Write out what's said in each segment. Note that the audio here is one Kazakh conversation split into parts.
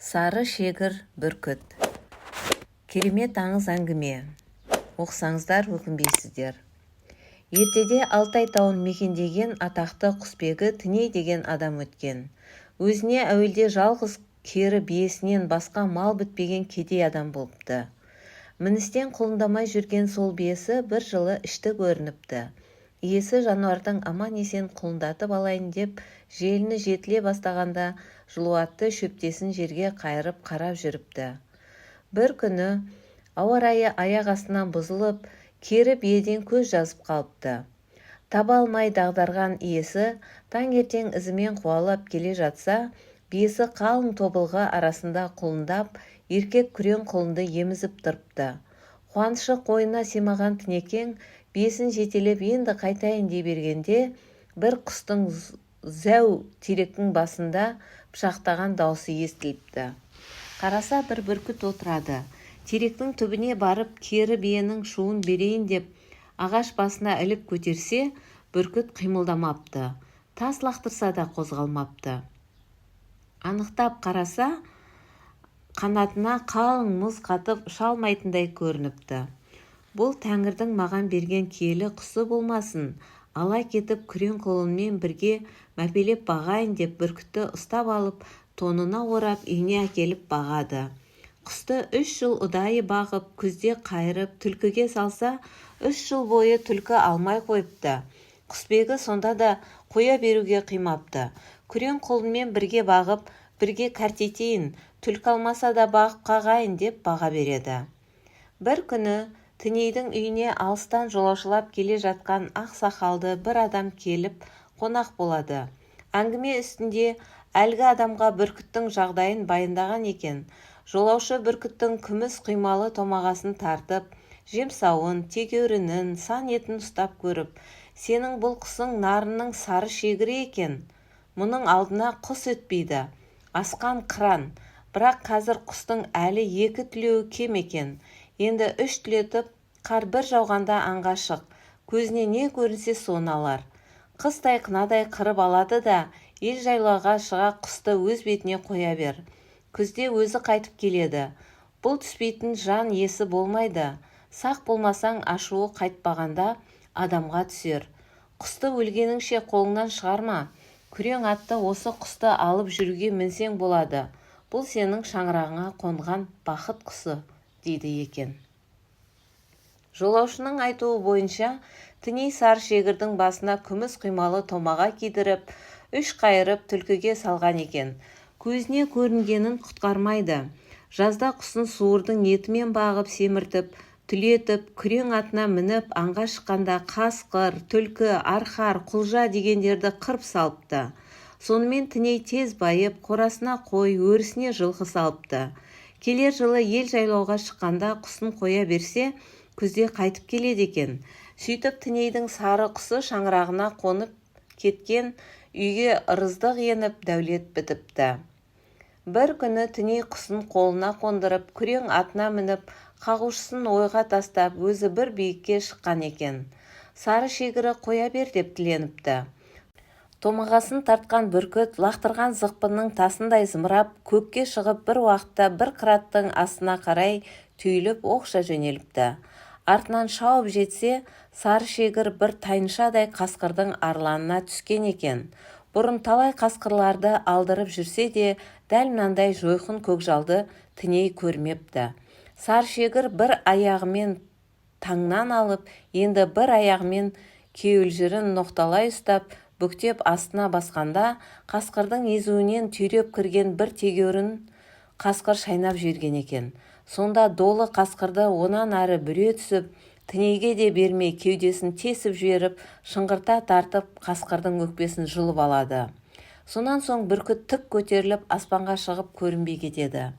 Сары шегір бүркіт. Керемет аңыз әңгіме. Оқысаңыздар, өкінбейсіздер. Ертеде Алтай тауын мекендеген атақты құсбегі Тіней деген адам өткен. Өзіне әуелде жалғыз кері биесінен басқа мал бітпеген кедей адам болыпты. Міністен құлындамай жүрген сол биесі бір жылы ішті көрініпті. Иесі жануардың аман-есен құлындатып алайын деп желіні жетіле бастағанда жылуатты шөптесін жерге қайырып қарап жүріпті. Бір күні ауа райы аяқ астынан бұзылып, кері биеден көз жазып қалыпты. Таба алмай дағдарған иесі таңертең ізімен қуалап келе жатса, биесі қалың тобылғы арасында құлындап, еркек күрең құлынды емізіп тұрыпты. Қуанышы қойнына сыймаған Тінекең биесін жетелеп енді қайтайын дей бергенде, бір құстың зәу теректің басында пышақтаған даусы естіліпті. Қараса, бір бүркіт отырады. Теректің түбіне барып, кері биенің шуын берейін деп ағаш басына іліп көтерсе, бүркіт қимылдамапты. Тас лақтырса да қозғалмапты. Анықтап қараса, қанатына қалың мұз қатып, ұша алмайтындай көрініпті. Бұл тәңірдің маған берген киелі құсы болмасын, ала кетіп күрең құлынмен бірге мәпелеп бағайын деп, бүркітті ұстап алып, тонына орап, үйіне әкеліп бағады. Құсты 3 жыл ұдайы бағып, күзде қайырып түлкіге салса, 3 жыл бойы түлкі алмай қойыпты. Құсбегі сонда да қоя беруге қимапты. Күрең құлынмен бірге бағып, бірге кәртейтейін, түлкі алмаса да бағып қағайын деп баға береді. Бір күні Тінейдің үйіне алыстан жолаушылап келе жатқан ақ сақалды бір адам келіп қонақ болады. Әңгіме үстінде әлгі адамға бүркіттің жағдайын баяндаған екен. Жолаушы бүркіттің күміс құймалы томағасын тартып, жемсауын, тегеурінін, сан етін ұстап көріп: «Сенің бұл құсың Нарынның сары шегірі екен. Мұның алдына құс өтпейді, асқан қыран. Бірақ қазір құстың әлі екі түлеуі кем екен. Енді үш түлетіп, қар бір жауғанда аңға шық, көзіне не көрінсе, соны алар. Қыстай қынадай қырып алады да, ел жайлауға шыға құсты өз бетіне қоя бер. Күзде өзі қайтып келеді. Бұл түспейтін жан иесі болмайды. Сақ болмасаң, ашуы қайтпағанда адамға түсер. Құсты өлгеніңше қолыңнан шығарма. Күрең атты осы құсты алып жүруге мінсең болады. Бұл сенің шаңырағыңа қонған бақыт құсы», – дейді екен. Жолаушының айтуы бойынша Тіней сары шегірдің басына күміс құймалы томаға кидіріп, үш қайырып түлкіге салған екен. Көзіне көрінгенін құтқармайды. Жазда құсын суырдың етімен бағып, семіртіп, түлетіп, күрең атына мініп аңға шыққанда қасқыр, түлкі, арқар, құлжа дегендерді қырып салыпты. Сонымен Тіней тез байып, қорасына қой, өрісіне жылқы салыпты. Келер жылы ел жайлауға шыққанда құсын қоя берсе, күзде қайтып келеді екен. Сөйтіп Тінейдің сары құсы шаңырағына қонып кеткен үйге ырыздық еніп, дәулет бітіпті. Бір күні Тіней құсын қолына қондырып, күрең атына мініп, қағушысын ойға тастап, өзі бір биікке шыққан екен. Сары шегірі қоя бер деп тіленіпті. Томағасын тартқан бүркіт лақтырған зықпынның тасындай зымырап көкке шығып, бір уақытта бір қыраттың астына қарай түйіліп оқша жөнеліпті. Артынан шауып жетсе, сары шегір бір тайыншадай қасқырдың арланына түскен екен. Бұрын талай қасқырларды алдырып жүрсе де, дәл мынандай жойқын көкжалды Тіней көрмепті. Сары шегір бір аяғымен таңнан алып, енді бір аяғымен кеуілжірін ноқталай ұстап, бүктеп астына басқанда, қасқырдың езуінен түйреп кірген бір тегеурін қасқыр шайнап жіберген екен. Сонда долы қасқырды онан ары бүре түсіп, Тінейге де бермей кеудесін тесіп жіберіп, шыңғырта тартып қасқырдың өкпесін жұлып алады. Сонан соң бүркіт тік көтеріліп аспанға шығып, көрінбей кетеді.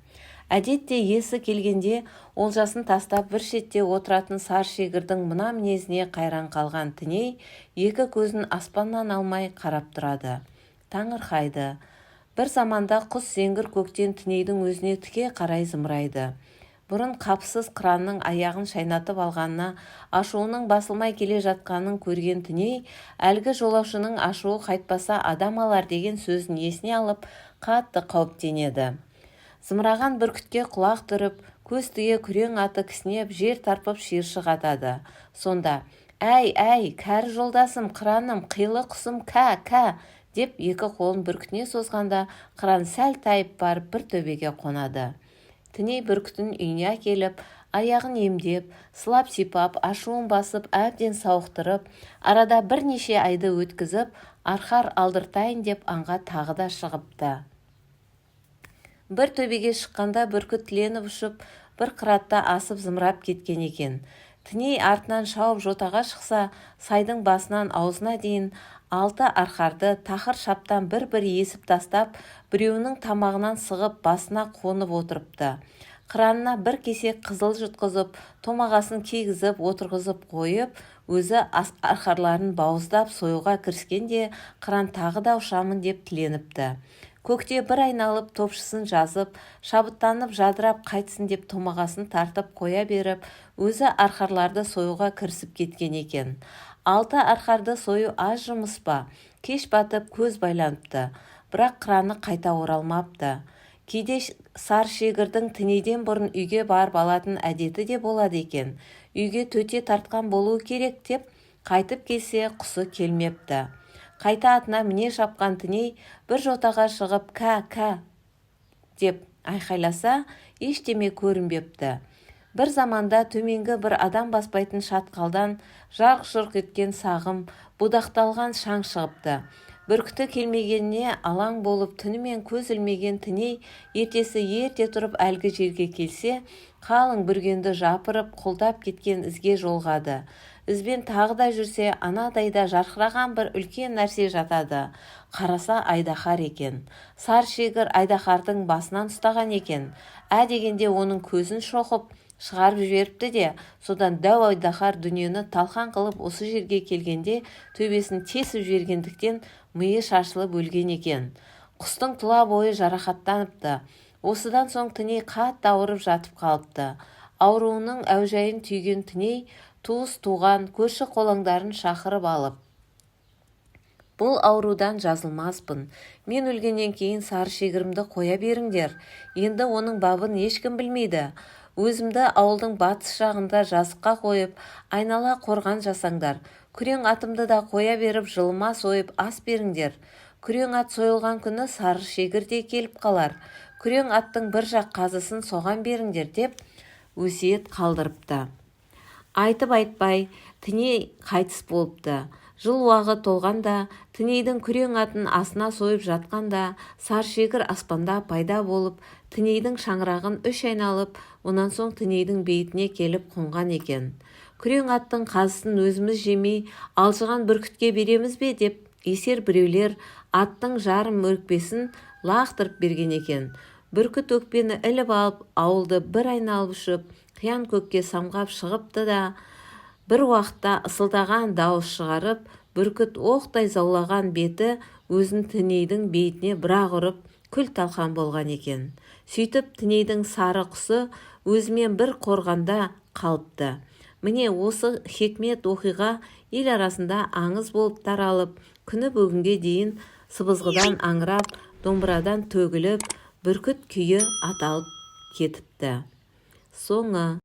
Әдетте иесі келгенде олжасын тастап бір шетте отыратын сары шегірдің мына мінезіне қайран қалған Тіней екі көзін аспаннан алмай қарап тұрады. Таңырқайды. Бір заманда құс зеңгір көктен Тінейдің өзіне тіке қарай зымырайды. Бұрын қапысыз қыранның аяғын шайнатып алғанына ашуының басылмай келе жатқанын көрген Тіней әлгі жолаушының ашуы қайтпаса адам алар деген сөзін есіне алып, қатты қауіптенеді. Зымыраған бүркітке құлақ түріп, көз тіге күрең аты кісінеп, жер тарпып шиыршық атады. Сонда: «Әй, әй, кәрі жолдасым, қыраным, қилы құсым, кә, кә!» деп екі қолын бүркітіне созғанда, қыран сәл тайып барып бір төбеге қонады. Тіней бүркітін үйіне әкеліп, аяғын емдеп, сылап-сипап, ашуын басып, әбден сауықтырып, арада бірнеше айды өткізіп, арқар алдыртайын деп аңға тағы да шығыпты. Бір төбеге шыққанда бүркіт тіленіп ұшып, бір қыратты асып зымырап кеткен екен. Тіней артынан шауып жотаға шықса, сайдың басынан аузына дейін алты арқарды тақыр шаптан бір-бір есіп тастап, біреуінің тамағынан сығып, басына қонып отырыпты. Қыранына бір кесек қызыл жұтқызып, томағасын кигізіп отырғызып қойып, өзі арқарларын бауыздап союға кіріскенде, қыран тағы да ұшамын деп тіленіпті. Көкте бір айналып, топшысын жазып, шабыттанып жадырап қайтсын деп томағасын тартып қоя беріп, өзі арқарларды союға кірісіп кеткен екен. Алты арқарды сою аз жұмыс па? Кеш батып, көз байланыпты, бірақ қыраны қайта оралмапты. Кейде Сарышегірдің Тінейден бұрын үйге барып алатын әдеті де болады екен. Үйге төте тартқан болуы керек деп қайтып келсе, құсы келмепті. Қайта атына міне шапқан Тіней бір жотаға шығып, «Кә, кә!» деп айқайласа, ештеме көрінбепті. Бір заманда төменгі бір адам баспайтын шатқалдан жарқ-жұрқ еткен сағым, будақталған шаң шығыпты. Бүркіті келмегеніне алаң болып, түнімен көз ілмеген Тіней ертесі ерте тұрып әлгі жерге келсе, қалың бүргенді жапырып, құлдап кеткен ізге жолығады. Ізбен тағы да жүрсе, анадайда жарқыраған бір үлкен нәрсе жатады. Қараса, айдаһар екен. Сарышегір айдаһардың басынан ұстаған екен. Ә дегенде оның көзін шоқып шығарып жіберіпті де, содан дәу айдаһар дүниені талқан қылып осы жерге келгенде төбесін тесіп жібергендіктен, миы шашылып өлген екен. Құстың тұла бойы жарақаттаныпты. Осыдан соң Тіней қатты ауырып жатып қалыпты. Ауруының әужайын түйген Тіней туыс-туған, көрші-қолаңдарын шақырып алып: «Бұл аурудан жазылмаспын. Мен өлгеннен кейін Сарышегірімді қоя беріңдер. Енді оның бабын ешкім білмейді. Өзімді ауылдың батыс жағында жазыққа қойып, айнала қорған жасаңдар. Күрең атымды да қоя беріп, жылыма сойып ас беріңдер. Күрең ат сойылған күні Сарышегір де келіп қалар. Күрең аттың бір жақ қазысын соған беріңдер», – деп өсиет қалдырыпты. Айтып айтпай, Тіней қайтыс болыпты. Жыл уағы толғанда, Тінейдің күрең атын асына сойып жатқанда, Сарышегір аспанда пайда болып, Тінейдің шаңырағын үш айналып, онан соң Тінейдің бейітіне келіп қонған екен. «Күрең аттың қазысын өзіміз жемей, алжыған бүркітке береміз бе?» деп есер біреулер аттың жарым өкпесін лақтырып берген екен. Бүркіт өкпені іліп алып, ауылды бір айналып ұшып, қиян көкке самғап шығыпты да, бір уақытта ысылдаған дауыс шығарып, бүркіт оқтай заулаған беті өзін Тінейдің бейітіне бір-ақ ұрып, күл-талқан болған екен. Сөйтіп, Тінейдің сары құсы өзімен бір қорғанда қалыпты. Міне, осы хикмет оқиға ел арасында аңыз болып таралып, күні бүгінге дейін сыбызғыдан аңырап, домбырадан төгіліп, бүркіт күйі аталып кетіпті. Соңы.